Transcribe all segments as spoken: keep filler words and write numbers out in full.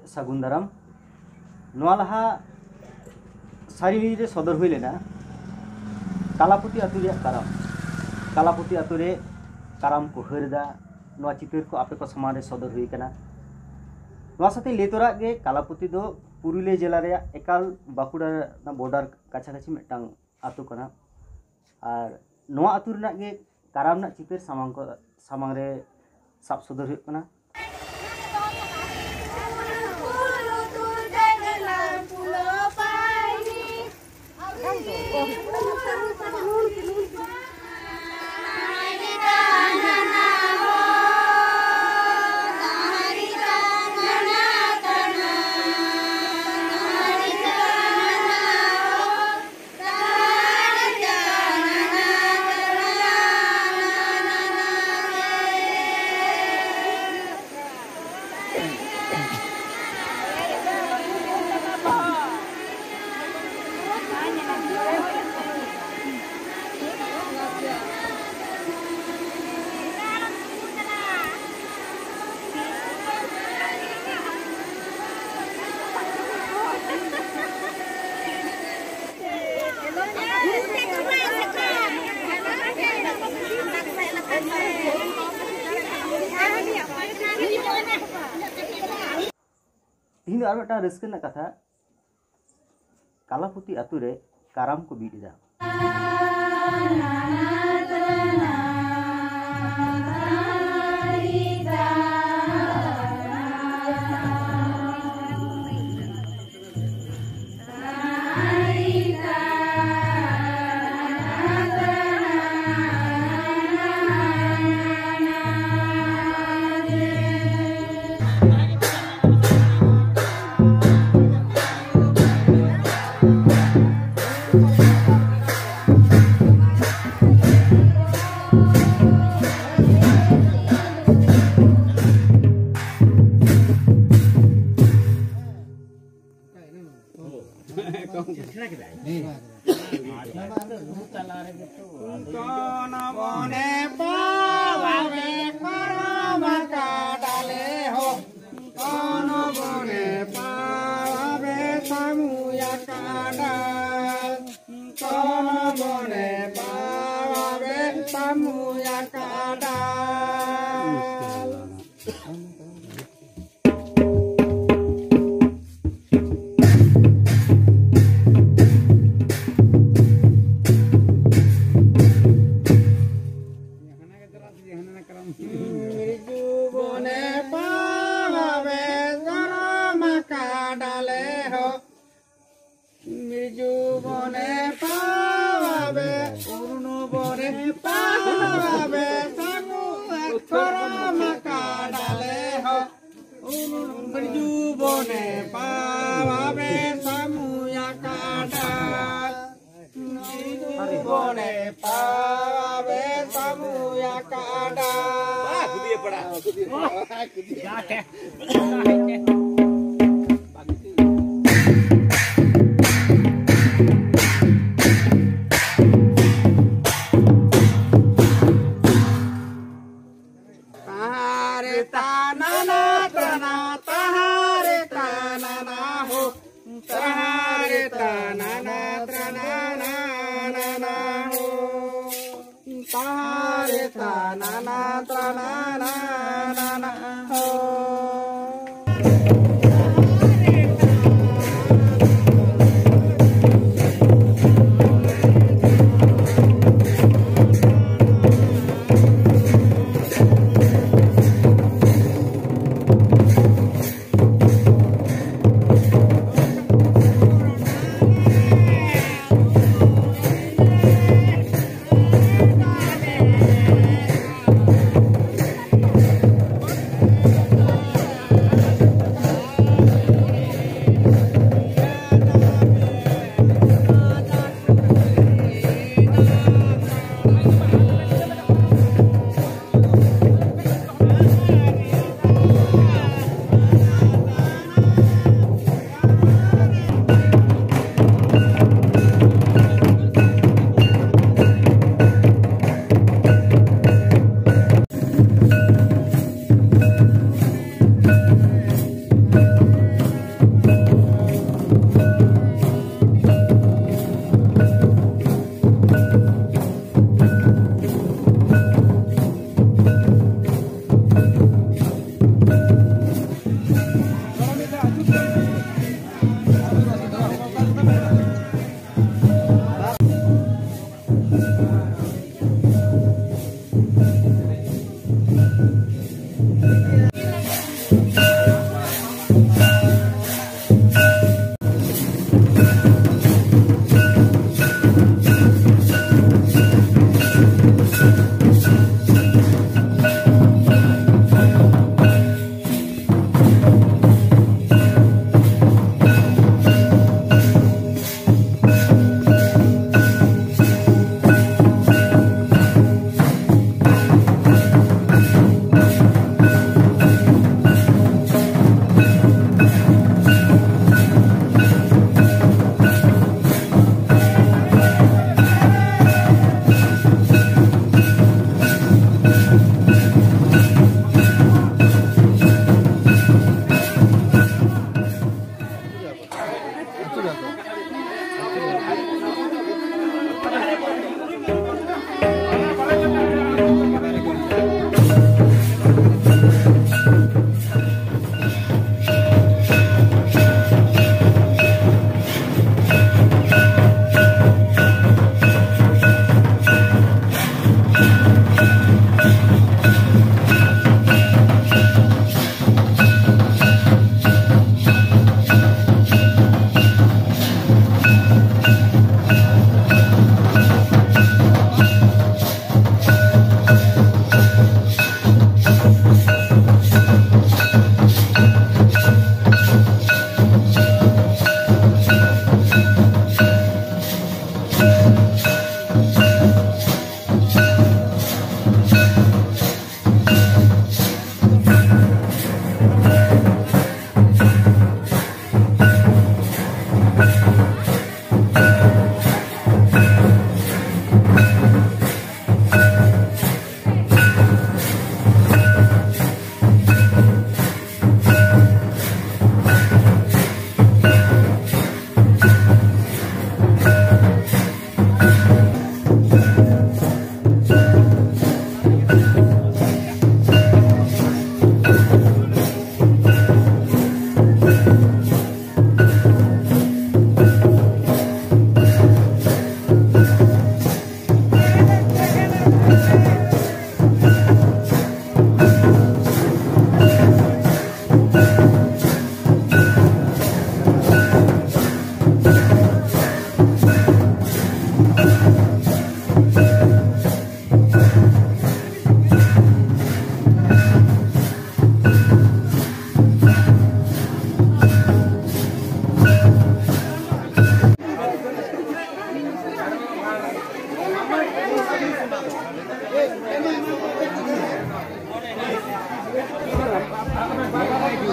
ᱥᱟᱹᱜᱩᱱ ᱫᱟᱨᱟᱢ᱾ ᱱᱚᱣᱟ ᱞᱟᱦᱟ ᱥᱟᱹᱨᱤ ᱨᱮ ᱥᱚᱫᱚᱨ ᱦᱩᱭ ᱞᱮᱱᱟ ᱠᱟᱞᱟᱯᱩᱛᱤ ᱟᱹᱛᱩ ᱨᱮᱭᱟᱜ ᱠᱟᱨᱟᱢ᱾ ᱠᱟᱞᱟᱯᱩᱛᱤ ᱟᱹᱛᱩ ᱨᱮ ᱠᱟᱨᱟᱢ ᱠᱚ ᱦᱟᱹᱨ ᱮᱫᱟ, ᱱᱚᱣᱟ ᱪᱤᱛᱟᱹᱨ ᱠᱚ ᱟᱯᱮ ᱠᱚ ᱥᱟᱢᱟᱝ ᱨᱮ ᱥᱚᱫᱚᱨ ᱦᱩᱭ ᱟᱠᱟᱱᱟ᱾ ᱱᱚᱣᱟ ᱥᱟᱶᱛᱮ ᱞᱟᱹᱭ ᱛᱚᱨᱟᱜ ᱜᱮ, ᱠᱟᱞᱟᱯᱩᱛᱤ ᱫᱚ ᱯᱩᱨᱩᱞᱤᱭᱟᱹ ᱡᱮᱞᱟ ᱨᱮᱭᱟᱜ ᱮᱠᱟᱞ ᱵᱟᱸᱠᱩᱲᱟ ᱨᱮᱱᱟᱜ ᱵᱚᱨᱰᱟᱨ ᱠᱟᱪᱷᱟ ᱠᱟᱪᱷᱤ ᱢᱤᱫᱴᱟᱝ ᱟᱹᱛᱩ ᱠᱟᱱᱟ᱾ ᱟᱨ ᱱᱚᱣᱟ ᱟᱹᱛᱩ ᱨᱮᱱᱟᱜ ᱜᱮ ᱠᱟᱨᱟᱢ ᱨᱮᱱᱟᱜ ᱪᱤᱛᱟᱹᱨ ᱥᱟᱢᱟᱝ ᱠᱚ, ᱥᱟᱢᱟᱝ ᱨᱮ ᱥᱟᱵ ᱥᱚᱫᱚᱨ ᱦᱩᱭᱩᱜ ᱠᱟᱱᱟ᱾ ᱛᱤᱦᱤᱧ ᱫᱚ ᱟᱨ ᱢᱤᱫᱴᱟᱝ ᱨᱟᱹᱥᱠᱟᱹ ᱨᱮᱱᱟᱜ ᱠᱟᱛᱷᱟ, ᱠᱟᱞᱟᱯᱩᱛᱤ ᱟᱛᱳ ᱨᱮ ᱠᱟᱨᱟᱢ ᱠᱚ ᱵᱤᱫ ᱮᱫᱟ᱾ ᱛᱚᱱ ᱵᱚᱱᱮ ᱯᱟᱣᱟᱵᱮ ᱥᱟᱢᱩᱭᱟ ᱠᱟᱰᱟ᱾ ᱛᱚᱱ ᱵᱚᱱᱮ ᱯᱟᱣᱟᱵᱮ ᱥᱟᱢᱩᱭᱟ ᱠᱟᱰᱟ᱾ ᱨᱤᱡᱩ ᱵᱚᱱᱮ ᱯᱟᱣᱟᱵᱮ ᱥᱚᱨᱚᱢᱟ ᱠᱟᱰᱟᱞᱮ ᱦᱚ᱾ ᱨᱤᱡᱩ ᱵᱚᱱᱮ ᱯᱟᱣᱟᱵᱮ, ᱩᱨᱱᱩ ᱵᱚᱱᱮ ᱯᱟᱣᱟᱵᱮ, ᱥᱟᱢᱩ ᱥᱚᱨᱚᱢᱟ ᱠᱟᱰᱟᱞᱮ ᱦᱚ᱾ ᱩᱨᱱᱩ ᱨᱤᱡᱩ ᱵᱚᱱᱮ ᱯᱟᱣᱟᱵᱮ, ᱥᱟᱢᱩᱭᱟ ᱠᱟᱰᱟ᱾ ᱵᱚᱱᱮ ᱯᱟᱣᱟᱵᱮ ᱥᱟᱢᱩᱭᱟ ᱠᱟᱰᱟ᱾ ᱛᱟᱦᱟᱨᱮ ᱛᱟᱱᱟᱱᱟ ᱛᱟᱱᱟ, ᱛᱟᱦᱟᱨᱮ ᱛᱟᱱᱟᱱᱟ ᱦᱳ᱾ ᱛᱟᱦᱟᱨᱮ ᱛᱟᱱᱟᱱᱟ ᱛᱟᱱᱟᱱᱟ ᱦᱳ᱾ ᱛᱟᱦᱟᱨᱮ ᱛᱟᱱᱟᱱᱟ ᱛᱟᱱᱟᱱᱟ ᱦᱳ᱾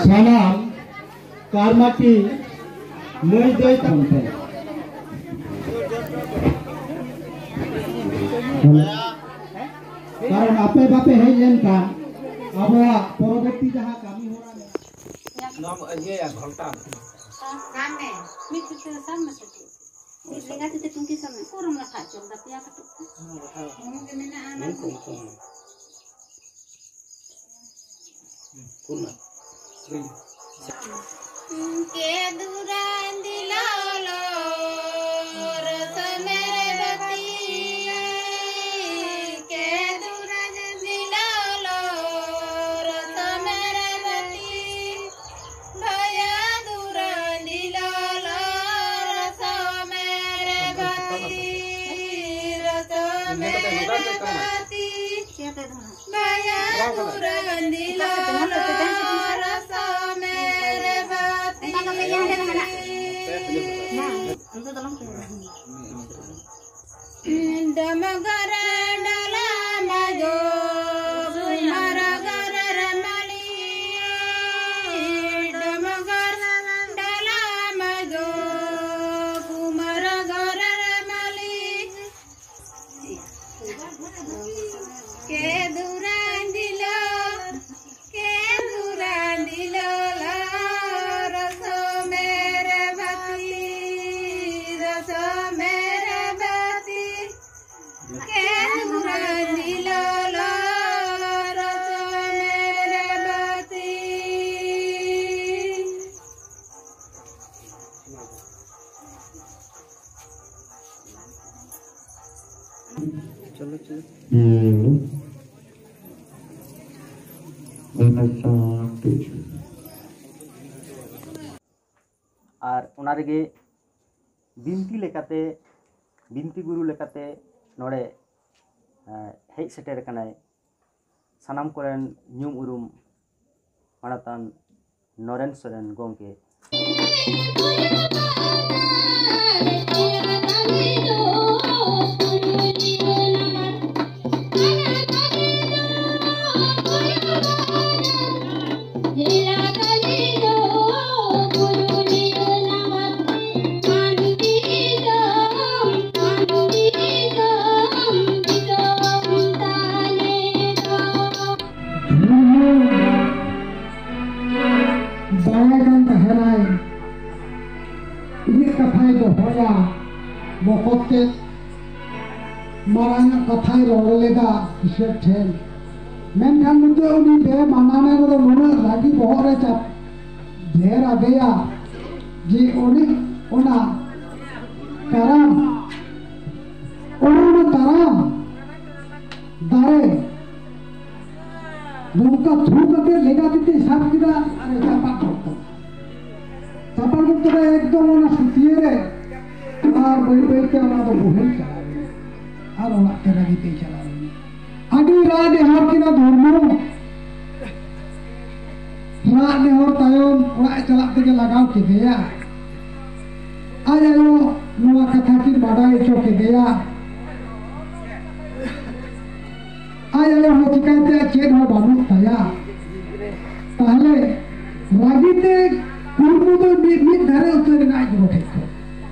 ᱥᱟᱱᱟᱢ ᱠᱟᱨᱢᱟᱴᱤ ᱢᱟᱹᱭ ᱫᱟᱹᱭ ᱛᱟᱵᱚᱱ ᱯᱮ᱾ ᱠᱟᱨᱚᱱ ᱟᱯᱮ ᱵᱟᱯᱮ ᱦᱮᱡ ᱞᱮᱱᱠᱷᱟᱱ ᱟᱵᱚᱣᱟᱜ ᱯᱚᱨᱚᱵᱚᱨᱛᱤ ᱡᱟᱦᱟᱸ ᱠᱟᱹᱢᱤ ᱦᱚᱨᱟ ᱢᱮᱱᱟᱜᱼᱟ᱾ ᱱᱚᱣᱟ ᱤᱭᱟᱹᱭᱟ, ᱜᱷᱚᱞᱴᱟ᱾ ᱥᱟᱵ ᱢᱮ, ᱢᱤᱫ ᱛᱤ ᱛᱮ ᱥᱟᱵ ᱢᱮ ᱥᱮ ᱪᱮᱫ? ᱢᱤᱫ ᱞᱮᱸᱜᱟ ᱛᱤ ᱛᱮ ᱴᱩᱝᱠᱤ ᱥᱟᱵ ᱢᱮ᱾ ᱩᱠᱩᱨᱮᱢ ᱞᱟᱴᱷᱟ ᱦᱚᱪᱚ ᱠᱟᱫᱟ? ᱯᱮᱭᱟ ᱠᱟᱹᱴᱩᱵ ᱛᱮ᱾ ᱦᱚᱸ, ᱞᱟᱴᱷᱟ᱾ ᱦᱚᱸ, ᱜᱮ ᱢᱮᱱᱟᱜᱼᱟ, ᱢᱮᱱ ᱠᱚᱢ ᱠᱚᱢ᱾ ᱠᱩᱞ ᱢᱮ᱾ ᱠᱮᱫᱩᱨᱟᱱ ᱫᱤᱞᱟᱞᱚ ᱨᱚᱥ ᱢᱮᱨᱮ ᱵᱟᱛᱤ, ᱠᱮᱫᱩᱨᱟᱱ ᱫᱤᱞᱟᱞᱚ ᱨᱚᱥ ᱢᱮᱨᱮ ᱵᱟᱛᱤ, ᱵᱷᱟᱭᱟ ᱫᱩᱨᱟᱱ ᱫᱤᱞᱟᱞᱚ ᱨᱚᱥ ᱢᱮᱨᱮ ᱵᱟᱛᱤ, ᱨᱚᱥ ᱢᱮᱨᱮ ᱵᱟᱛᱤ᱾ ᱵᱟᱭᱟ ᱫᱩᱨᱟᱱ ᱫᱤᱞᱟᱞᱚ ᱨᱚᱥ ᱢᱮᱨᱮ ᱵᱟᱛᱤ᱾ ᱚᱱᱠᱟ ᱠᱟᱛᱮ ᱜᱮ ᱦᱟᱸᱰᱮ ᱫᱚ ᱢᱮᱱᱟᱜ᱾ ᱚᱱᱛᱮ ᱫᱚ ᱟᱞᱚᱢ ᱠᱚᱭᱚᱜᱟ᱾ ᱰᱚᱢᱚᱜᱚᱨ ᱰᱟᱞᱟ ᱢᱟᱡᱚ ᱠᱩᱢᱟᱨ ᱜᱚᱨ ᱨᱮ ᱢᱟᱞᱤ, ᱰᱚᱢᱚᱜᱚᱨ ᱰᱟᱞᱟ ᱢᱟᱡᱚ ᱠᱩᱢᱟᱨ ᱜᱚᱨ ᱨᱮ ᱢᱟᱞᱤ, ᱠᱮᱫᱩᱨᱟᱱ ᱫᱤᱞᱚ ᱠᱮᱸᱫᱩᱨᱟᱱ ᱫᱤᱞᱚᱞᱟ ᱨᱚᱥᱚ ᱢᱮᱨᱮ ᱵᱟᱹᱛᱤ, ᱨᱚᱥᱚ ᱢᱮᱨᱮ ᱵᱟᱹᱛᱤ, ᱠᱮᱸᱫᱩᱨᱟᱱ ᱫᱤᱞᱚᱞᱟ ᱨᱚᱥᱚ ᱢᱮᱨᱮ ᱵᱟᱹᱛᱤ᱾ ᱪᱚᱞᱚ, ᱪᱚᱞᱚ᱾ ᱟᱨ ᱚᱱᱟ ᱨᱮᱜᱮ ᱵᱤᱱᱛᱤ ᱞᱮᱠᱟᱛᱮ, ᱵᱤᱱᱛᱤ ᱜᱩᱨᱩ ᱞᱮᱠᱟᱛᱮ ᱱᱚᱰᱮ, ᱮ, ᱦᱮᱡ ᱥᱮᱴᱮᱨ ᱟᱠᱟᱱᱟᱭ ᱥᱟᱱᱟᱢ ᱠᱚᱨᱮᱱ ᱧᱩᱢ ᱩᱨᱩᱢ ᱢᱟᱱᱚᱛᱟᱱ ᱱᱚᱨᱮᱱ ᱥᱚᱨᱮᱱ ᱜᱚᱢᱠᱮ᱾ ᱫᱟᱲᱮᱭᱟᱱ ᱛᱟᱦᱮᱱᱟᱭ, ᱤᱧᱟᱹᱜ ᱠᱟᱛᱷᱟᱭ ᱫᱚᱦᱚᱭᱟ, ᱵᱚᱠᱚᱛ ᱛᱮᱫ ᱢᱟᱨᱟᱝ ᱟᱜ ᱠᱟᱛᱷᱟᱭ ᱨᱚᱲ ᱞᱮᱫᱟ ᱤᱥᱚᱨ ᱴᱷᱮᱱ᱾ ᱢᱮᱱᱠᱷᱟᱱ ᱱᱤᱛᱚᱜ ᱩᱱᱤ ᱵᱮᱢᱟᱱᱟᱱᱮ ᱨᱮᱫᱚ ᱱᱩᱱᱟᱹᱜ ᱨᱟᱹᱜᱤ ᱵᱚᱦᱚᱜ ᱨᱮ ᱪᱟᱯ ᱰᱷᱮᱨ ᱟᱫᱮᱭᱟ ᱡᱮ ᱩᱱᱤ ᱚᱱᱟ ᱠᱟᱨᱟᱢ, ᱚᱱᱟ ᱛᱟᱨᱟᱢ ᱫᱟᱨᱮ ᱱᱚᱝᱠᱟ ᱛᱷᱩ ᱠᱟᱛᱮ ᱞᱮᱜᱟ ᱛᱤᱛᱮ ᱥᱟᱵ ᱠᱮᱫᱟ ᱟᱨ ᱮ ᱪᱟᱯᱟᱫ ᱜᱚᱫ ᱠᱟᱫᱟ᱾ ᱪᱟᱯᱟᱫ ᱜᱚᱫ ᱠᱟᱫᱟ ᱮᱠᱫᱚᱢ ᱚᱱᱟ ᱥᱩᱛᱤᱭᱟᱹ ᱨᱮ᱾ ᱟᱨ ᱵᱟᱹᱭ ᱵᱟᱹᱭ ᱛᱮ ᱚᱱᱟ ᱫᱚ ᱵᱚᱦᱮᱞ ᱪᱟᱞᱟᱣ ᱮᱱᱟ᱾ ᱟᱨ ᱚᱲᱟᱜ ᱛᱮ ᱨᱟᱹᱜᱤ ᱛᱮᱭ ᱪᱟᱞᱟᱣ ᱮᱱᱟ᱾ ᱟᱹᱰᱤ ᱨᱟᱜ ᱱᱮᱦᱚᱨ ᱠᱤᱱᱟ ᱫᱷᱚᱨᱢᱚ᱾ ᱨᱟᱜ ᱱᱮᱦᱚᱨ ᱛᱟᱭᱚᱢ ᱚᱲᱟᱜ ᱮ ᱪᱟᱞᱟᱜ ᱛᱮᱜᱮ ᱞᱟᱜᱟᱣ ᱠᱮᱫᱮᱭᱟ᱾ ᱟᱡ ᱟᱭᱳ ᱱᱚᱣᱟ ᱠᱟᱛᱷᱟ ᱠᱤᱱ ᱵᱟᱰᱟᱭ ᱦᱚᱪᱚ ᱠᱮᱫᱮᱭᱟ᱾ ᱛᱟᱦᱞᱮ ᱨᱟᱹᱜᱤ ᱛᱮ ᱠᱩᱲᱢᱩ ᱫᱚ ᱢᱤᱫ ᱢᱤᱫ ᱫᱷᱟᱨᱮ ᱩᱛᱟᱹᱨ ᱮᱱᱟ ᱟᱡ ᱜᱚᱜᱚ ᱴᱷᱮᱡ ᱠᱷᱚᱱ,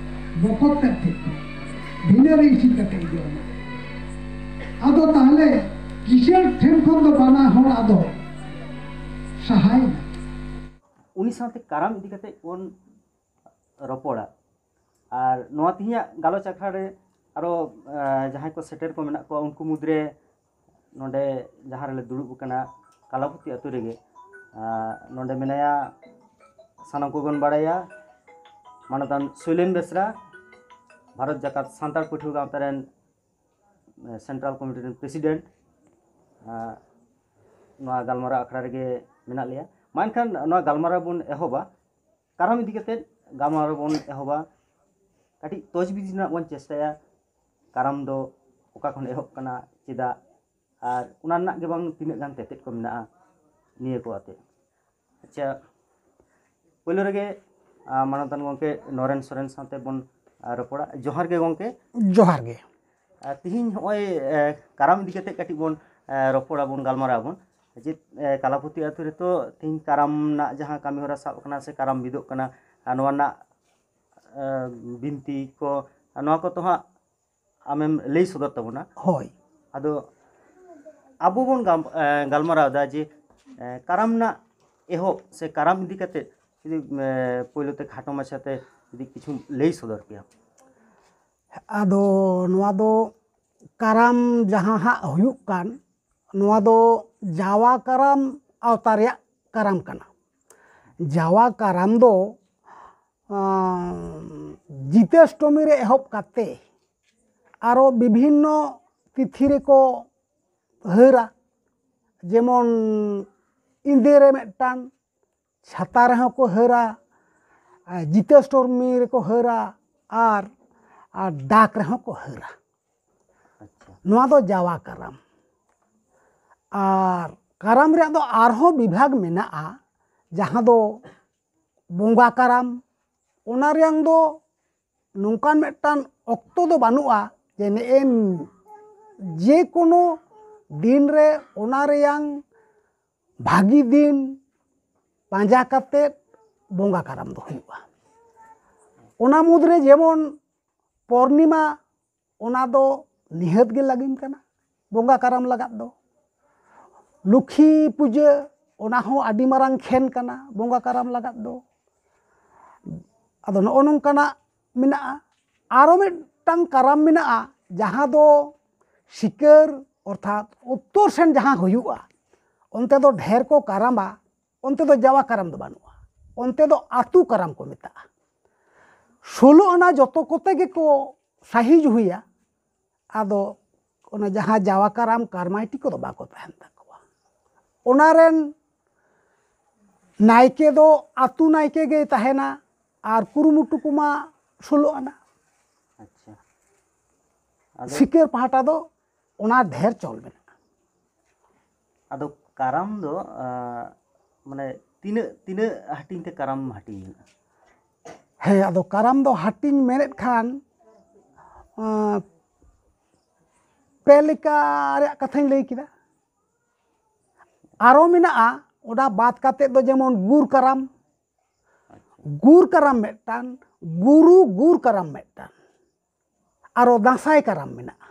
ᱵᱚᱠᱚᱛ ᱛᱮᱫ ᱴᱷᱮᱡ ᱠᱷᱚᱱ, ᱵᱷᱤᱱᱟᱹ ᱨᱮ ᱤᱥᱤᱱ ᱠᱟᱛᱮ ᱡᱚᱢᱟ᱾ ᱟᱫᱚ ᱛᱟᱦᱞᱮ ᱠᱤᱥᱟᱹᱬ ᱴᱷᱮᱱ ᱠᱷᱚᱱ ᱫᱚ ᱵᱟᱱᱟ ᱦᱚᱲ ᱟᱫᱚ ᱥᱟᱦᱟᱭᱮᱱᱟ᱾ ᱩᱱᱤ ᱥᱟᱶᱛᱮ ᱠᱟᱨᱟᱢ ᱤᱫᱤ ᱠᱟᱛᱮ ᱵᱚᱱ ᱨᱚᱯᱚᱲᱟ᱾ ᱟᱨ ᱱᱚᱣᱟ ᱛᱮᱦᱮᱧᱟᱜ ᱜᱟᱞᱚᱪ ᱟᱠᱷᱲᱟ ᱨᱮ ᱟᱨᱚ ᱡᱟᱦᱟᱸᱭ ᱠᱚ ᱥᱮᱴᱮᱨ ᱠᱚ ᱢᱮᱱᱟᱜ ᱠᱚᱣᱟ, ᱩᱱᱠᱩ ᱢᱩᱫᱽᱨᱮ ᱱᱚᱰᱮ ᱡᱟᱦᱟᱸ ᱨᱮᱞᱮ ᱫᱩᱲᱩᱵ ᱟᱠᱟᱱᱟ, ᱠᱟᱞᱟᱯᱩᱛᱤ ᱟᱹᱛᱩ ᱨᱮᱜᱮ ᱱᱚᱰᱮ ᱢᱮᱱᱟᱭᱟ, ᱥᱟᱱᱟᱢ ᱠᱚᱵᱚᱱ ᱵᱟᱲᱟᱭᱟ, ᱢᱟᱱᱚᱛᱟᱱ ᱥᱩᱭᱞᱮᱱ ᱵᱮᱥᱨᱟ, ᱵᱷᱟᱨᱚᱛ ᱡᱟᱠᱟᱛ ᱥᱟᱱᱛᱟᱲ ᱯᱟᱹᱴᱷᱩᱣᱟᱹ ᱜᱟᱶᱛᱟ ᱨᱮᱱ ᱥᱮᱱᱴᱨᱟᱞ ᱠᱚᱢᱤᱴᱤ ᱨᱮᱱ ᱯᱨᱮᱥᱤᱰᱮᱱᱴ᱾ ᱱᱚᱣᱟ ᱜᱟᱞᱢᱟᱨᱟᱣ ᱟᱠᱷᱲᱟ ᱨᱮᱜᱮ ᱢᱮᱱᱟᱜ ᱞᱮᱭᱟ᱾ ᱢᱟ ᱮᱱᱠᱷᱟᱱ ᱱᱚᱣᱟ ᱜᱟᱞᱢᱟᱨᱟᱣ ᱵᱚᱱ ᱮᱦᱚᱵᱟ᱾ ᱠᱟᱨᱟᱢ ᱤᱫᱤ ᱠᱟᱛᱮ ᱜᱟᱞᱢᱟᱨᱟᱣ ᱵᱚᱱ ᱮᱦᱚᱵᱟ᱾ ᱠᱟᱹᱴᱤᱡ ᱛᱚᱡᱽᱵᱤᱡᱽ ᱨᱮᱱᱟᱜ ᱵᱚᱱ ᱪᱮᱥᱴᱟᱭᱟ, ᱠᱟᱨᱟᱢ ᱫᱚ ᱚᱠᱟ ᱠᱷᱚᱱ ᱮᱦᱚᱵ ᱠᱟᱱᱟ, ᱪᱮᱫᱟᱜ, ᱟᱨ ᱚᱱᱟ ᱨᱮᱱᱟᱜ ᱜᱮ ᱵᱟᱝ ᱛᱤᱱᱟᱹᱜ ᱜᱟᱱ ᱛᱮᱛᱮᱫ ᱠᱚ ᱢᱮᱱᱟᱜᱼᱟ, ᱱᱤᱭᱟᱹ ᱠᱚ ᱟᱛᱮ᱾ ᱟᱪᱪᱷᱟ, ᱯᱳᱭᱞᱳ ᱨᱮᱜᱮ ᱢᱟᱱᱚᱛᱟᱱ ᱜᱚᱢᱠᱮ ᱱᱚᱨᱮᱱ ᱥᱚᱨᱮᱱ ᱥᱟᱶᱛᱮ ᱵᱚᱱ ᱨᱚᱯᱚᱲᱟ᱾ ᱡᱚᱦᱟᱨ ᱜᱮ ᱜᱚᱢᱠᱮ᱾ ᱡᱚᱦᱟᱨ ᱜᱮ᱾ ᱛᱤᱦᱤᱧ ᱱᱚᱜᱼᱚᱭ ᱠᱟᱨᱟᱢ ᱤᱫᱤ ᱠᱟᱛᱮ ᱠᱟᱹᱴᱤᱡ ᱵᱚᱱ ᱨᱚᱯᱚᱲ ᱟᱵᱚᱱ, ᱜᱟᱞᱢᱟᱨᱟᱣ ᱟᱵᱚᱱ᱾ ᱡᱮ ᱠᱟᱞᱟᱯᱩᱛᱤ ᱟᱹᱛᱩ ᱨᱮᱛᱚ ᱛᱤᱦᱤᱧ ᱠᱟᱨᱟᱢ ᱨᱮᱱᱟᱜ ᱡᱟᱦᱟᱸ ᱠᱟᱹᱢᱤ ᱦᱚᱨᱟ ᱥᱟᱵ ᱟᱠᱟᱱᱟ ᱥᱮ ᱠᱟᱨᱟᱢ ᱵᱤᱫᱚᱜ ᱠᱟᱱᱟ, ᱟᱨ ᱱᱚᱣᱟ ᱨᱮᱱᱟᱜ ᱵᱤᱱᱛᱤ ᱠᱚ, ᱱᱚᱣᱟ ᱠᱚ ᱛᱚ ᱦᱟᱸᱜ ᱟᱢᱮᱢ ᱞᱟᱹᱭ ᱥᱚᱫᱚᱨ ᱛᱟᱵᱚᱱᱟ᱾ ᱦᱳᱭ᱾ ᱟᱫᱚ ᱟᱵᱚ ᱵᱚᱱ ᱜᱟᱞᱢᱟᱨᱟᱣ ᱮᱫᱟ ᱡᱮ ᱠᱟᱨᱟᱢ ᱨᱮᱱᱟᱜ ᱮᱦᱚᱵ ᱥᱮ ᱠᱟᱨᱟᱢ ᱤᱫᱤ ᱠᱟᱛᱮ ᱡᱩᱫᱤ ᱯᱳᱭᱞᱳ ᱛᱮ ᱠᱷᱟᱴᱚ ᱢᱟᱪᱷᱟᱛᱮ ᱡᱩᱫᱤ ᱠᱤᱪᱷᱩᱢ ᱞᱟᱹᱭ ᱥᱚᱫᱚᱨ ᱠᱮᱭᱟ᱾ ᱟᱫᱚ ᱱᱚᱣᱟ ᱫᱚ ᱠᱟᱨᱟᱢ ᱡᱟᱦᱟᱸ ᱦᱟᱸᱜ ᱦᱩᱭᱩᱜ ᱠᱟᱱ, ᱱᱚᱣᱟ ᱫᱚ ᱡᱟᱣᱟ ᱠᱟᱨᱟᱢ ᱟᱣᱛᱟ ᱨᱮᱭᱟᱜ ᱠᱟᱨᱟᱢ ᱠᱟᱱᱟ᱾ ᱡᱟᱣᱟ ᱠᱟᱨᱟᱢ ᱫᱚ ᱡᱤᱛᱟᱹᱥᱴᱚᱢᱤ ᱨᱮ ᱮᱦᱚᱵ ᱠᱟᱛᱮ ᱟᱨᱚ ᱵᱤᱵᱷᱤᱱᱱᱚ ᱛᱤᱛᱷᱤ ᱨᱮᱠᱚ ᱦᱟᱹᱨᱟ᱾ ᱡᱮᱢᱚᱱ ᱤᱸᱫᱟᱹ ᱨᱮ ᱢᱤᱫᱴᱟᱝ, ᱪᱷᱟᱛᱟ ᱨᱮᱦᱚᱸ ᱠᱚ ᱦᱟᱹᱨᱟ, ᱡᱤᱛᱟᱹᱥᱴᱚᱢᱤ ᱨᱮᱠᱚ ᱦᱟᱹᱨᱟ, ᱟᱨ ᱟᱨ ᱰᱟᱠ ᱨᱮᱦᱚᱸ ᱠᱚ ᱦᱟᱹᱨᱟ᱾ ᱟᱪᱪᱷᱟ᱾ ᱱᱚᱣᱟ ᱫᱚ ᱡᱟᱣᱟ ᱠᱟᱨᱟᱢ᱾ ᱟᱨ ᱠᱟᱨᱟᱢ ᱨᱮᱭᱟᱜ ᱫᱚ ᱟᱨᱦᱚᱸ ᱵᱤᱵᱷᱟᱜᱽ ᱢᱮᱱᱟᱜᱼᱟ, ᱡᱟᱦᱟᱸ ᱫᱚ ᱵᱚᱸᱜᱟ ᱠᱟᱨᱟᱢ᱾ ᱚᱱᱟ ᱨᱮᱭᱟᱝ ᱫᱚ ᱱᱚᱝᱠᱟᱱ ᱢᱤᱫᱴᱟᱝ ᱚᱠᱛᱚ ᱫᱚ ᱵᱟᱹᱱᱩᱜᱼᱟ ᱡᱮ ᱱᱮᱜᱼᱮ ᱡᱮ ᱠᱳᱱᱳ ᱫᱤᱱ ᱨᱮ ᱚᱱᱟ ᱨᱮᱭᱟᱝ ᱵᱷᱟᱹᱜᱤ ᱫᱤᱱ ᱯᱟᱸᱡᱟ ᱠᱟᱛᱮᱫ ᱵᱚᱸᱜᱟ ᱠᱟᱨᱟᱢ ᱫᱚ ᱦᱩᱭᱩᱜᱼᱟ᱾ ᱚᱱᱟ ᱢᱩᱫᱽᱨᱮ ᱡᱮᱢᱚᱱ ᱯᱩᱨᱱᱤᱢᱟ, ᱚᱱᱟ ᱫᱚ ᱱᱤᱦᱟᱹᱛ ᱜᱮ ᱞᱟᱹᱜᱤᱢ ᱠᱟᱱᱟ ᱵᱚᱸᱜᱟ ᱠᱟᱨᱟᱢ ᱞᱟᱜᱟᱫ ᱫᱚ᱾ ᱞᱩᱠᱷᱤ ᱯᱩᱡᱟᱹ, ᱚᱱᱟ ᱦᱚᱸ ᱟᱹᱰᱤ ᱢᱟᱨᱟᱝ ᱠᱷᱮᱱ ᱠᱟᱱᱟ ᱵᱚᱸᱜᱟ ᱠᱟᱨᱟᱢ ᱞᱟᱜᱟᱫ ᱫᱚ᱾ ᱟᱫᱚ ᱱᱚᱜᱼᱚ ᱱᱚᱝᱠᱟᱱᱟᱜ ᱢᱮᱱᱟᱜᱼᱟ᱾ ᱟᱨᱚ ᱢᱤᱫᱴᱟᱝ ᱠᱟᱨᱟᱢ ᱢᱮᱱᱟᱜᱼᱟ, ᱡᱟᱦᱟᱸ ᱫᱚ ᱥᱤᱠᱟᱹᱨ, ᱚᱨᱛᱷᱟᱛ ᱩᱛᱛᱚᱨ ᱥᱮᱱ ᱡᱟᱦᱟᱸ ᱦᱩᱭᱩᱜᱼᱟ, ᱚᱱᱛᱮ ᱫᱚ ᱰᱷᱮᱨ ᱠᱚ ᱠᱟᱨᱟᱢᱟ᱾ ᱚᱱᱛᱮ ᱫᱚ ᱡᱟᱣᱟ ᱠᱟᱨᱟᱢ ᱫᱚ ᱵᱟᱹᱱᱩᱜᱼᱟ, ᱚᱱᱛᱮ ᱫᱚ ᱟᱹᱛᱩ ᱠᱟᱨᱟᱢ ᱠᱚ ᱢᱮᱛᱟᱜᱼᱟ᱾ ᱥᱳᱞᱳ ᱟᱱᱟ ᱡᱚᱛᱚ ᱠᱚᱛᱮ ᱜᱮᱠᱚ ᱥᱟᱹᱦᱤ ᱡᱩᱦᱤᱭᱟ᱾ ᱟᱫᱚ ᱚᱱᱟ ᱡᱟᱦᱟᱸ ᱡᱟᱣᱟ ᱠᱟᱨᱟᱢ ᱠᱟᱨᱢᱟᱭᱴᱤ ᱠᱚᱫᱚ ᱵᱟᱠᱚ ᱛᱟᱦᱮᱱ ᱛᱟᱠᱚᱣᱟ᱾ ᱚᱱᱟ ᱨᱮᱱ ᱱᱟᱭᱠᱮ ᱫᱚ ᱟᱹᱛᱩ ᱱᱟᱭᱠᱮ ᱜᱮᱭ ᱛᱟᱦᱮᱱᱟ ᱟᱨ ᱠᱩᱨᱩᱢᱩᱴᱩ ᱠᱚᱢᱟ ᱥᱳᱞᱳ ᱟᱱᱟ᱾ ᱟᱪᱪᱷᱟ᱾ ᱟᱫᱚ ᱥᱤᱠᱟᱹᱨ ᱯᱟᱦᱴᱟ ᱫᱚ ᱚᱱᱟ ᱰᱷᱮᱨ ᱪᱚᱞ ᱢᱮᱱᱟᱜᱼᱟ᱾ ᱟᱫᱚ ᱠᱟᱨᱟᱢ ᱫᱚ ᱟᱸ, ᱢᱟᱱᱮ ᱛᱤᱱᱟᱹᱜ ᱛᱤᱱᱟᱹᱜ ᱦᱟᱹᱴᱤᱧ ᱛᱮ ᱠᱟᱨᱟᱢ ᱦᱟᱹᱴᱤᱧ ᱢᱮᱱᱟᱜᱼᱟ? ᱦᱮᱸ, ᱟᱫᱚ ᱠᱟᱨᱟᱢ ᱫᱚ ᱦᱟᱹᱴᱤᱧ ᱢᱮᱱᱮᱫ ᱠᱷᱟᱱ ᱟᱸ, ᱯᱮ ᱞᱮᱠᱟ ᱨᱮᱭᱟᱜ ᱠᱟᱛᱷᱟᱧ ᱞᱟᱹᱭ ᱠᱮᱫᱟ᱾ ᱟᱨᱚ ᱢᱮᱱᱟᱜᱼᱟ, ᱚᱱᱟ ᱵᱟᱫ ᱠᱟᱛᱮᱫ ᱫᱚ ᱡᱮᱢᱚᱱ ᱜᱩᱨ ᱠᱟᱨᱟᱢ, ᱜᱩᱨ ᱠᱟᱨᱟᱢ ᱢᱤᱫᱴᱟᱝ, ᱜᱩᱨᱩ ᱜᱩᱨ ᱠᱟᱨᱟᱢ ᱢᱤᱫᱴᱟᱝ, ᱟᱨᱚ ᱫᱟᱸᱥᱟᱭ ᱠᱟᱨᱟᱢ ᱢᱮᱱᱟᱜᱼᱟ᱾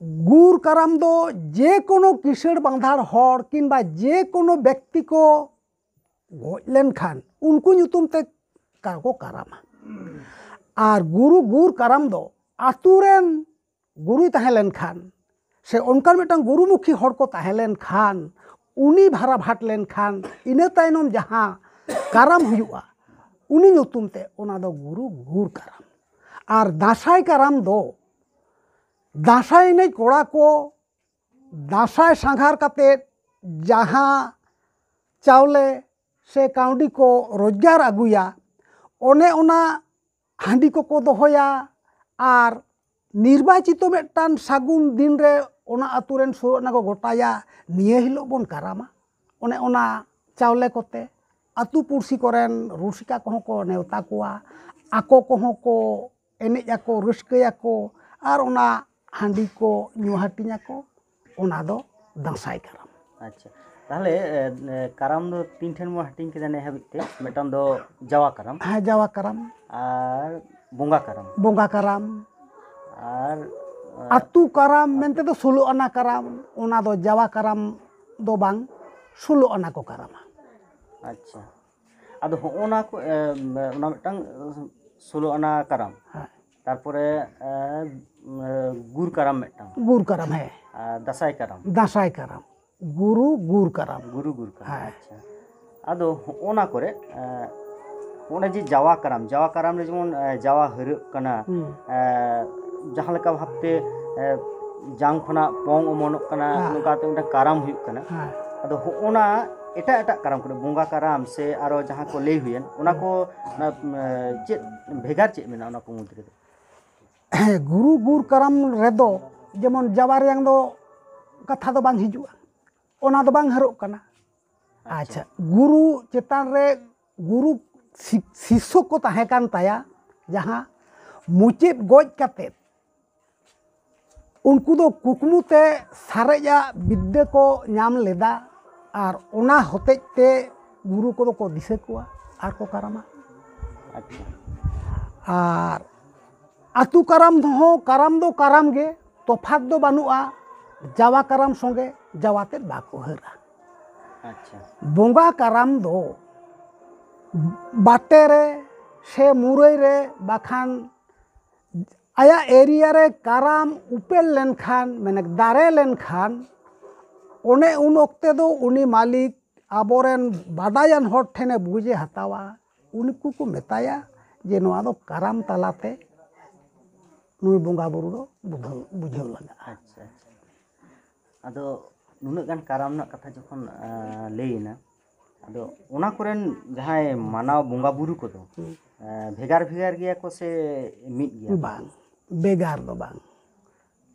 ᱜᱩᱨ ᱠᱟᱨᱟᱢ ᱫᱚ ᱡᱮ ᱠᱳᱱᱳ ᱠᱤᱥᱟᱹᱬ ᱵᱟᱸᱫᱷᱟᱲ ᱦᱚᱲ ᱠᱤᱝᱵᱟ ᱡᱮ ᱠᱳᱱᱳ ᱵᱮᱠᱛᱤ ᱠᱚ ᱜᱚᱡ ᱞᱮᱱᱠᱷᱟᱱ ᱩᱱᱠᱩ ᱧᱩᱛᱩᱢ ᱛᱮ ᱠᱟ-, ᱠᱚ ᱠᱟᱨᱟᱢᱟ᱾ ᱟᱨ ᱜᱩᱨᱩ ᱜᱩᱨ ᱠᱟᱨᱟᱢ ᱫᱚ ᱟᱛᱳ ᱨᱮᱱ ᱜᱩᱨᱩᱭ ᱛᱟᱦᱮᱸ ᱞᱮᱱᱠᱷᱟᱱ ᱥᱮ ᱚᱱᱠᱟᱱ ᱢᱤᱫᱴᱟᱝ ᱜᱩᱨᱩᱢᱩᱠᱷᱤ ᱦᱚᱲ ᱠᱚ ᱛᱟᱦᱮᱸ ᱞᱮᱱᱠᱷᱟᱱ, ᱩᱱᱤ ᱵᱷᱟᱨᱟ ᱵᱷᱟᱴ ᱞᱮᱱᱠᱷᱟᱱ, ᱤᱱᱟᱹ ᱛᱟᱭᱱᱚᱢ ᱡᱟᱦᱟᱸ ᱠᱟᱨᱟᱢ ᱦᱩᱭᱩᱜᱼᱟ, ᱩᱱᱤ ᱧᱩᱛᱩᱢ ᱛᱮ ᱚᱱᱟ ᱫᱚ ᱜᱩᱨᱩ ᱜᱩᱨ ᱠᱟᱨᱟᱢ᱾ ᱟᱨ ᱫᱟᱸᱥᱟᱭ ᱠᱟᱨᱟᱢ ᱫᱚ ᱫᱟᱸᱥᱟᱭ ᱮᱱᱮᱡ ᱠᱚᱲᱟ ᱠᱚ ᱫᱟᱸᱥᱟᱭ ᱥᱟᱸᱜᱷᱟᱨ ᱠᱟᱛᱮᱫ ᱡᱟᱦᱟᱸ ᱪᱟᱣᱞᱮ ᱥᱮ ᱠᱟᱹᱣᱰᱤ ᱠᱚ ᱨᱳᱡᱽᱜᱟᱨ ᱟᱹᱜᱩᱭᱟ, ᱚᱱᱮ ᱚᱱᱟ ᱦᱟᱺᱰᱤ ᱠᱚᱠᱚ ᱫᱚᱦᱚᱭᱟ᱾ ᱟᱨ ᱱᱤᱨᱵᱟᱪᱤᱛᱚ ᱢᱤᱫᱴᱟᱝ ᱥᱟᱹᱜᱩᱱ ᱫᱤᱱ ᱨᱮ ᱚᱱᱟ ᱟᱹᱛᱩ ᱨᱮᱱ ᱥᱳᱞᱳ ᱟᱱᱟ ᱠᱚ ᱜᱚᱴᱟᱭᱟ, ᱱᱤᱭᱟᱹ ᱦᱤᱞᱳᱜ ᱵᱚᱱ ᱠᱟᱨᱟᱢᱟ᱾ ᱚᱱᱮ ᱚᱱᱟ ᱪᱟᱣᱞᱮ ᱠᱚᱛᱮ ᱟᱹᱛᱩ ᱯᱩᱲᱥᱤ ᱠᱚᱨᱮᱱ ᱨᱩᱥᱤᱠᱟ ᱠᱚᱦᱚᱸ ᱠᱚ ᱱᱮᱣᱛᱟ ᱠᱚᱣᱟ, ᱟᱠᱚ ᱠᱚᱦᱚᱸ ᱠᱚ ᱮᱱᱮᱡ ᱟᱠᱚ, ᱨᱟᱹᱥᱠᱟᱹᱭᱟᱠᱚ, ᱟᱨ ᱚᱱᱟ ᱦᱟᱺᱰᱤ ᱠᱚ ᱧᱩ ᱦᱟᱹᱴᱤᱧ ᱟᱠᱚ᱾ ᱚᱱᱟ ᱫᱚ ᱫᱟᱸᱥᱟᱭ ᱠᱟᱨᱟᱢ᱾ ᱟᱪᱪᱷᱟ, ᱛᱟᱦᱚᱞᱮ ᱮ, ᱮ, ᱠᱟᱨᱟᱢ ᱫᱚ ᱛᱤᱱ ᱴᱷᱮᱱ ᱵᱚᱱ ᱦᱟᱹᱴᱤᱧ ᱠᱮᱫᱟ ᱱᱤᱭᱟᱹ ᱦᱟᱹᱵᱤᱡ ᱛᱮ? ᱢᱤᱫᱴᱟᱝ ᱫᱚ ᱡᱟᱣᱟ ᱠᱟᱨᱟᱢ ᱦᱮᱸ, ᱡᱟᱣᱟ ᱠᱟᱨᱟᱢ, ᱟᱨ ᱵᱚᱸᱜᱟ ᱠᱟᱨᱟᱢ᱾ ᱵᱚᱸᱜᱟ ᱠᱟᱨᱟᱢ᱾ ᱟᱨ ᱮ, ᱟᱹᱛᱩ ᱠᱟᱨᱟᱢ ᱢᱮᱱᱛᱮ ᱫᱚ ᱥᱳᱞᱳ ᱟᱱᱟ ᱠᱟᱨᱟᱢ, ᱚᱱᱟ ᱫᱚ ᱡᱟᱣᱟ ᱠᱟᱨᱟᱢ ᱫᱚ ᱵᱟᱝ, ᱥᱳᱞᱳ ᱟᱱᱟ ᱠᱚ ᱠᱟᱨᱟᱢᱟ᱾ ᱟᱪᱪᱷᱟ, ᱟᱫᱚ ᱦᱚᱸᱜᱼᱚ ᱱᱟ ᱠᱚ ᱮ, ᱚᱱᱟ ᱢᱤᱫᱴᱟᱝ ᱥᱳᱞᱳ ᱟᱱᱟ ᱠᱟᱨᱟᱢ, ᱦᱮᱸ, ᱛᱟᱨᱯᱚᱨᱮ ᱮ, ᱮ, ᱜᱩᱨ ᱠᱟᱨᱟᱢ ᱢᱤᱫᱴᱟᱝ, ᱜᱩᱨ ᱠᱟᱨᱟᱢ, ᱦᱮᱸ, ᱟᱨ ᱫᱟᱸᱥᱟᱭ ᱠᱟᱨᱟᱢ᱾ ᱫᱟᱸᱥᱟᱭ ᱠᱟᱨᱟᱢ, ᱜᱩᱨᱩ ᱜᱩᱨ ᱠᱟᱨᱟᱢ᱾ ᱜᱩᱨᱩ ᱜᱩᱨ ᱠᱟᱨᱟᱢ᱾ ᱦᱮᱸ᱾ ᱟᱪᱪᱷᱟ, ᱟᱫᱚ ᱦᱚᱸᱜᱼᱚ ᱱᱟ ᱠᱚᱨᱮ ᱮ, ᱚᱱᱮ ᱡᱮ ᱡᱟᱣᱟ ᱠᱟᱨᱟᱢ, ᱡᱟᱣᱟ ᱠᱟᱨᱟᱢ ᱨᱮ ᱡᱮᱢᱚᱱ ᱮ, ᱡᱟᱣᱟ ᱦᱟᱹᱨᱟᱹᱜ ᱠᱟᱱᱟ, ᱦᱩᱸ᱾ ᱮ, ᱡᱟᱦᱟᱸ ᱞᱮᱠᱟ ᱵᱷᱟᱵᱛᱮ ᱮ, ᱡᱟᱝ ᱠᱷᱚᱱᱟᱜ ᱯᱚᱝ ᱚᱢᱚᱱᱚᱜ ᱠᱟᱱᱟ, ᱦᱮᱸ᱾ ᱱᱚᱝᱠᱟ ᱛᱮ ᱢᱤᱫᱴᱟᱝ ᱠᱟᱨᱟᱢ ᱦᱩᱭᱩᱜ ᱠᱟᱱᱟ᱾ ᱦᱮᱸ᱾ ᱟᱫᱚ ᱦᱚᱸᱜᱼᱚ ᱱᱟ ᱮᱴᱟᱜ ᱮᱴᱟᱜ ᱠᱟᱨᱟᱢ ᱠᱚᱨᱮ, ᱵᱚᱸᱜᱟ ᱠᱟᱨᱟᱢ ᱥᱮ ᱟᱨᱚ ᱡᱟᱦᱟᱸ ᱠᱚ ᱞᱟᱹᱭ ᱦᱩᱭᱮᱱ, ᱚᱱᱟ ᱠᱚ ᱚᱱᱟ, ᱮ, ᱪᱮᱫ ᱵᱷᱮᱜᱟᱨ ᱪᱮᱫ ᱢᱮᱱᱟᱜᱼᱟ ᱚᱱᱟ ᱠᱚ ᱢᱩᱫᱽ ᱨᱮᱫᱚ? ᱦᱮᱸ, ᱜᱩᱨᱩ ᱜᱩᱨ ᱠᱟᱨᱟᱢ ᱨᱮᱫᱚ ᱡᱮᱢᱚᱱ ᱡᱟᱣᱟ ᱨᱮᱭᱟᱝ ᱫᱚ ᱠᱟᱛᱷᱟ ᱫᱚ ᱵᱟᱝ ᱦᱤᱡᱩᱜᱼᱟ, ᱚᱱᱟ ᱫᱚ ᱵᱟᱝ ᱦᱟᱹᱨᱚᱜ ᱠᱟᱱᱟ᱾ ᱟᱪᱪᱷᱟ, ᱜᱩᱨᱩ ᱪᱮᱛᱟᱱ ᱨᱮ ᱜᱩᱨᱩ ᱥᱤ- ᱥᱤᱥᱥᱚ ᱠᱚ ᱛᱟᱦᱮᱸ ᱠᱟᱱ ᱛᱟᱭᱟ, ᱡᱟᱦᱟᱸ ᱢᱩᱪᱟᱹᱫ ᱜᱚᱡ ᱠᱟᱛᱮ ᱩᱱᱠᱩ ᱫᱚ ᱠᱩᱠᱢᱩ ᱛᱮ ᱥᱟᱨᱮᱡᱟᱜ ᱵᱤᱫᱽᱫᱟᱹ ᱠᱚ ᱧᱟᱢ ᱞᱮᱫᱟ, ᱟᱨ ᱚᱱᱟ ᱦᱚᱛᱮᱡ ᱛᱮ ᱜᱩᱨᱩ ᱠᱚᱫᱚ ᱠᱚ ᱫᱤᱥᱟᱹ ᱠᱚᱣᱟ ᱟᱨ ᱠᱚ ᱠᱟᱨᱟᱢᱟ᱾ ᱟᱪᱪᱷᱟ, ᱟᱨ ᱟᱹᱛᱩ ᱠᱟᱨᱟᱢ ᱦᱚᱸ ᱠᱟᱨᱟᱢ ᱫᱚ ᱠᱟᱨᱟᱢ ᱜᱮ, ᱛᱚᱯᱷᱟᱛ ᱫᱚ ᱵᱟᱹᱱᱩᱜᱼᱟ ᱡᱟᱣᱟ ᱠᱟᱨᱟᱢ ᱥᱚᱸᱜᱮ, ᱡᱟᱣᱟ ᱛᱮᱫ ᱵᱟᱠᱚ ᱦᱟᱹᱨᱟ᱾ ᱟᱪᱪᱷᱟ, ᱵᱚᱸᱜᱟ ᱠᱟᱨᱟᱢ ᱫᱚ ᱵᱟᱴᱮ ᱨᱮ ᱥᱮ ᱢᱩᱨᱟᱹᱭ ᱨᱮ ᱵᱟᱠᱷᱟᱱ ᱟᱭᱟᱜ ᱮᱨᱤᱭᱟ ᱨᱮ ᱠᱟᱨᱟᱢ ᱩᱯᱮᱞ ᱞᱮᱱᱠᱷᱟᱱ, ᱢᱟᱱᱮ ᱫᱟᱨᱮ ᱞᱮᱱᱠᱷᱟᱱ, ᱚᱱᱮ ᱩᱱ ᱚᱠᱛᱮ ᱫᱚ ᱩᱱᱤ ᱢᱟᱹᱞᱤᱠ ᱟᱵᱚᱨᱮᱱ ᱵᱟᱰᱟᱭᱟᱱ ᱦᱚᱲ ᱴᱷᱮᱱᱮ ᱵᱩᱡᱮ ᱦᱟᱛᱟᱣᱟ᱾ ᱩᱱᱠᱩ ᱠᱚ ᱢᱮᱛᱟᱭᱟ ᱡᱮ ᱱᱚᱣᱟ ᱫᱚ ᱠᱟᱨᱟᱢ ᱛᱟᱞᱟᱛᱮ ᱱᱩᱭ ᱵᱚᱸᱜᱟ ᱵᱩᱨᱩ ᱫᱚ ᱵᱩᱡᱷᱟᱹᱣ, ᱵᱩᱡᱷᱟᱹᱣ ᱞᱟᱜᱟᱜᱼᱟ᱾ ᱟᱪᱪᱷᱟ, ᱟᱪᱪᱷᱟ᱾ ᱟᱫᱚ ᱱᱩᱱᱟᱹᱜ ᱜᱟᱱ ᱠᱟᱨᱟᱢ ᱨᱮᱱᱟᱜ ᱠᱟᱛᱷᱟ ᱡᱚᱠᱷᱚᱱ ᱮ, ᱞᱟᱹᱭ ᱮᱱᱟ, ᱟᱫᱚ ᱚᱱᱟ ᱠᱚᱨᱮᱱ ᱡᱟᱦᱟᱸᱭ ᱢᱟᱱᱟᱣ ᱵᱚᱸᱜᱟ ᱵᱩᱨᱩ ᱠᱚᱫᱚ ᱦᱩᱸ᱾ ᱮ, ᱵᱷᱮᱜᱟᱨ ᱵᱷᱮᱜᱟᱨ ᱜᱮᱭᱟ ᱠᱚ ᱥᱮ ᱢᱤᱫ ᱜᱮᱭᱟ? ᱵᱟᱝ, ᱵᱷᱮᱜᱟᱨ ᱫᱚ ᱵᱟᱝ᱾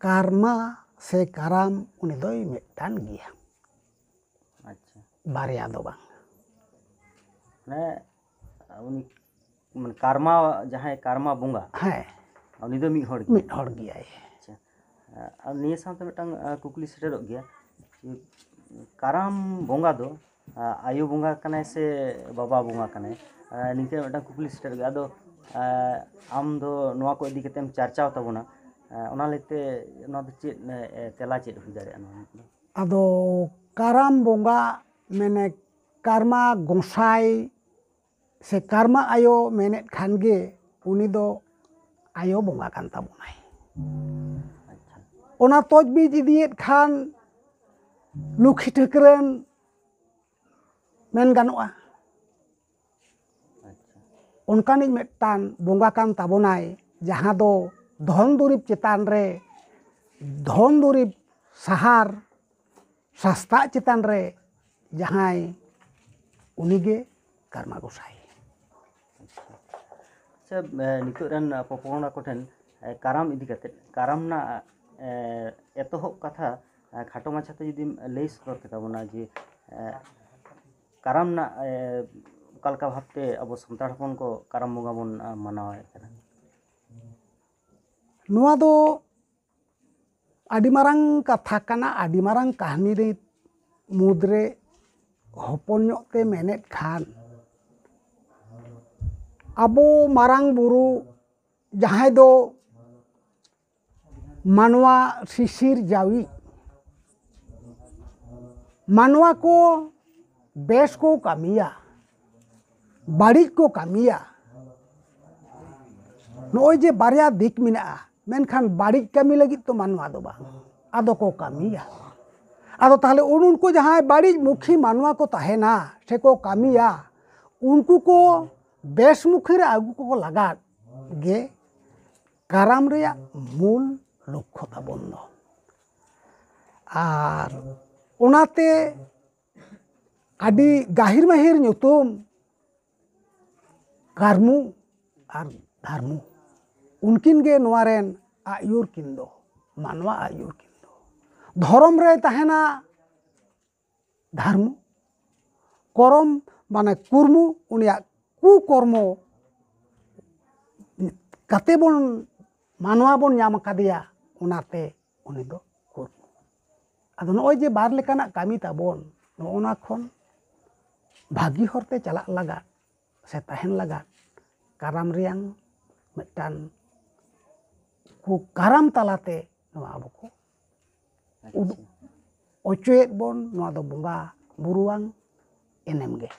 ᱠᱟᱨᱢᱟ ᱥᱮ ᱠᱟᱨᱟᱢ ᱩᱱᱤ ᱫᱚᱭ ᱢᱤᱫᱴᱟᱝ ᱜᱮᱭᱟ, ᱟᱪᱪᱷᱟ, ᱵᱟᱨᱭᱟ ᱫᱚ ᱵᱟᱝ᱾ ᱢᱟᱱᱮ ᱩᱱᱤ ᱢᱟᱱᱮ ᱠᱟᱨᱢᱟ, ᱡᱟᱦᱟᱸᱭ ᱠᱟᱨᱢᱟ ᱵᱚᱸᱜᱟ, ᱦᱮᱸ, ᱩᱱᱤ ᱫᱚ ᱢᱤᱫ ᱦᱚᱲ ᱜᱮ᱾ ᱢᱤᱫ ᱦᱚᱲ ᱜᱮᱭᱟᱭ᱾ ᱟᱪᱪᱷᱟ, ᱟᱨ ᱱᱤᱭᱟᱹ ᱥᱟᱶᱛᱮ ᱢᱤᱫᱴᱟᱝ ᱮ, ᱠᱩᱠᱞᱤ ᱥᱮᱴᱮᱨᱚᱜ ᱜᱮᱭᱟ, ᱠᱟᱨᱟᱢ ᱵᱚᱸᱜᱟ ᱫᱚ ᱟᱭᱳ ᱵᱚᱸᱜᱟ ᱠᱟᱱᱟᱭ ᱥᱮ ᱵᱟᱵᱟ ᱵᱚᱸᱜᱟ ᱠᱟᱱᱟᱭ? ᱱᱤᱝᱠᱟᱹ ᱢᱤᱫᱴᱟᱝ ᱠᱩᱠᱞᱤ ᱥᱮᱴᱮᱨ ᱜᱮ᱾ ᱟᱫᱚ ᱟᱢ ᱫᱚ ᱱᱚᱣᱟ ᱠᱚ ᱤᱫᱤ ᱠᱟᱛᱮᱢ ᱪᱟᱨᱪᱟᱣ ᱛᱟᱵᱚᱱᱟ᱾ ᱚᱱᱟ ᱞᱟᱹᱭᱛᱮ ᱱᱚᱣᱟ ᱫᱚ ᱪᱮᱫ ᱛᱮᱞᱟ ᱪᱮᱫ ᱦᱩᱭ ᱫᱟᱲᱮᱭᱟᱜᱼᱟ ᱱᱚᱣᱟ ᱫᱚ? ᱟᱫᱚ ᱠᱟᱨᱟᱢ ᱵᱚᱸᱜᱟ ᱢᱮᱱᱮ ᱠᱟᱨᱢᱟ ᱜᱚᱸᱥᱟᱭ ᱥᱮ ᱠᱟᱨᱢᱟ ᱟᱭᱳ ᱢᱮᱱᱮᱫ ᱠᱷᱟᱱ ᱜᱮ ᱩᱱᱤ ᱫᱚ ᱟᱭᱳ ᱵᱚᱸᱜᱟ ᱠᱟᱱ ᱛᱟᱵᱚᱱᱟᱭ᱾ ᱚᱱᱟ ᱛᱚᱡᱽᱵᱤᱡᱽ ᱤᱫᱤᱭᱮᱫ ᱠᱷᱟᱱ ᱞᱩᱠᱷᱤ ᱴᱷᱟᱹᱠᱨᱟᱹᱱ ᱢᱮᱱ ᱜᱟᱱᱚᱜᱼᱟ᱾ ᱚᱱᱠᱟᱱᱤᱡ ᱢᱤᱫᱴᱟᱝ ᱵᱚᱸᱜᱟ ᱠᱟᱱ ᱛᱟᱵᱚᱱᱟᱭ, ᱡᱟᱦᱟᱸ ᱫᱚ ᱫᱷᱚᱱ ᱫᱩᱨᱤᱵᱽ ᱪᱮᱛᱟᱱ ᱨᱮ, ᱫᱷᱚᱱ ᱫᱩᱨᱤᱵᱽ ᱥᱟᱦᱟᱨ ᱥᱟᱥᱛᱟᱜ ᱪᱮᱛᱟᱱ ᱨᱮ ᱡᱟᱦᱟᱸᱭ, ᱩᱱᱤᱜᱮ ᱠᱟᱨᱢᱟ ᱜᱚᱸᱥᱟᱭ᱾ ᱟᱪᱪᱷᱟ, ᱱᱤᱛᱚᱜ ᱨᱮᱱ ᱯᱚᱯᱚᱝᱲᱟ ᱠᱚᱴᱷᱮᱱ ᱠᱟᱨᱟᱢ ᱤᱫᱤ ᱠᱟᱛᱮ, ᱠᱟᱨᱟᱢ ᱨᱮᱱᱟᱜ ᱮᱛᱚᱦᱚᱵ ᱠᱟᱛᱷᱟ ᱠᱷᱟᱴᱚ ᱢᱟᱪᱷᱟᱛᱮ ᱡᱩᱫᱤᱢ ᱞᱟᱹᱭ ᱥᱚᱫᱚᱨ ᱠᱮᱛᱟ ᱵᱚᱱᱟ ᱡᱮ ᱠᱟᱨᱟᱢ ᱨᱮᱱᱟᱜ ᱚᱠᱟ ᱞᱮᱠᱟ ᱵᱷᱟᱵᱛᱮ ᱟᱵᱚ ᱥᱟᱱᱛᱟᱲ ᱦᱚᱯᱚᱱ ᱠᱚ ᱠᱟᱨᱟᱢ ᱵᱚᱸᱜᱟ ᱵᱚᱱ ᱢᱟᱱᱟᱣᱮᱫ ᱠᱟᱱᱟ? ᱱᱚᱣᱟ ᱫᱚ ᱟᱹᱰᱤ ᱢᱟᱨᱟᱝ ᱠᱟᱛᱷᱟ ᱠᱟᱱᱟ, ᱟᱹᱰᱤ ᱢᱟᱨᱟᱝ ᱠᱟᱹᱦᱱᱤ ᱨᱮ ᱢᱩᱫᱽᱨᱮ ᱦᱚᱯᱚᱱ ᱧᱚᱜ ᱛᱮ ᱢᱮᱱᱮᱫ ᱠᱷᱟᱱ, ᱟᱵᱚ ᱢᱟᱨᱟᱝ ᱵᱩᱨᱩ ᱡᱟᱦᱟᱸᱭ ᱫᱚ ᱢᱟᱱᱣᱟ ᱥᱤᱥᱤᱨ ᱡᱟᱹᱣᱤᱡ, ᱢᱟᱱᱣᱟ ᱠᱚ ᱵᱮᱥ ᱠᱚ ᱠᱟᱹᱢᱤᱭᱟ, ᱵᱟᱹᱲᱤᱡ ᱠᱚ ᱠᱟᱹᱢᱤᱭᱟ᱾ ᱱᱚᱜᱼᱚᱭ ᱡᱮ ᱵᱟᱨᱭᱟ ᱫᱤᱠ ᱢᱮᱱᱟᱜᱼᱟ, ᱢᱮᱱᱠᱷᱟᱱ ᱵᱟᱹᱲᱤᱡ ᱠᱟᱹᱢᱤ ᱞᱟᱹᱜᱤᱫ ᱛᱚ ᱢᱟᱱᱣᱟ ᱫᱚ ᱵᱟᱝ, ᱟᱫᱚ ᱠᱚ ᱠᱟᱹᱢᱤᱭᱟ᱾ ᱟᱫᱚ ᱛᱟᱦᱞᱮ ᱩᱱ ᱩᱱᱠᱩ ᱡᱟᱦᱟᱸᱭ ᱵᱟᱹᱲᱤᱡ ᱢᱩᱠᱷᱤ ᱢᱟᱱᱣᱟ ᱠᱚ ᱛᱟᱦᱮᱱᱟ ᱥᱮᱠᱚ ᱠᱟᱹᱢᱤᱭᱟ, ᱩᱱᱠᱩ ᱠᱚ ᱵᱮᱥ ᱢᱩᱠᱷᱤ ᱨᱮ ᱟᱹᱜᱩ ᱠᱚ ᱞᱟᱜᱟᱫ ᱜᱮ ᱠᱟᱨᱟᱢ ᱨᱮᱭᱟᱜ ᱢᱩᱞ ᱞᱚᱠᱠᱷᱚ ᱛᱟᱵᱚᱱ ᱫᱚ᱾ ᱟᱨ ᱚᱱᱟᱛᱮ ᱟᱹᱰᱤ ᱜᱟᱹᱦᱤᱨ ᱢᱟᱹᱦᱤᱨ ᱧᱩᱛᱩᱢ ᱠᱟᱹᱨᱢᱩ ᱟᱨ ᱫᱷᱟᱨᱢᱩ, ᱩᱱᱠᱤᱱ ᱜᱮ ᱱᱚᱣᱟ ᱨᱮᱱ ᱟᱹᱭᱩᱨ ᱠᱤᱱ ᱫᱚ, ᱢᱟᱱᱣᱟ ᱟᱹᱭᱩᱨ ᱠᱤᱱ ᱫᱚ᱾ ᱫᱷᱚᱨᱚᱢ ᱨᱮᱭ ᱛᱟᱦᱮᱱᱟ ᱫᱷᱟᱨᱢᱩ, ᱠᱚᱨᱚᱢ ᱢᱟᱱᱮ ᱠᱩᱨᱢᱩ, ᱩᱱᱤᱭᱟᱜ ᱠᱩᱠᱚᱨᱢᱚ ᱠᱟᱛᱮ ᱵᱚᱱ ᱢᱟᱱᱣᱟ ᱵᱚᱱ ᱧᱟᱢ ᱟᱠᱟᱫᱮᱭᱟ, ᱚᱱᱟᱛᱮ ᱩᱱᱤ ᱫᱚ ᱠᱩᱨᱢᱩ᱾ ᱟᱫᱚ ᱱᱚᱜᱼᱚᱭ ᱡᱮ ᱵᱟᱨ ᱞᱮᱠᱟᱱᱟᱜ ᱠᱟᱹᱢᱤ ᱛᱟᱵᱚᱱ, ᱱᱚᱜᱼᱚ ᱱᱟ ᱠᱷᱚᱱ ᱵᱷᱟᱹᱜᱤ ᱦᱚᱨᱛᱮ ᱪᱟᱞᱟᱜ ᱞᱟᱜᱟᱫ ᱥᱮ ᱛᱟᱦᱮᱱ ᱞᱟᱜᱟᱫ ᱠᱟᱨᱟᱢ ᱨᱮᱭᱟᱝ ᱢᱤᱫᱴᱟᱝ ᱠᱚ ᱠᱟᱨᱟᱢ ᱛᱟᱞᱟᱛᱮ ᱱᱚᱣᱟ ᱟᱵᱚ ᱠᱚ ᱩᱫᱩᱜ ᱚᱪᱚᱭᱮᱫ ᱵᱚᱱ, ᱱᱚᱣᱟ ᱫᱚ ᱵᱚᱸᱜᱟ ᱵᱩᱨᱩᱣᱟᱝ ᱮᱱᱮᱢ ᱜᱮ᱾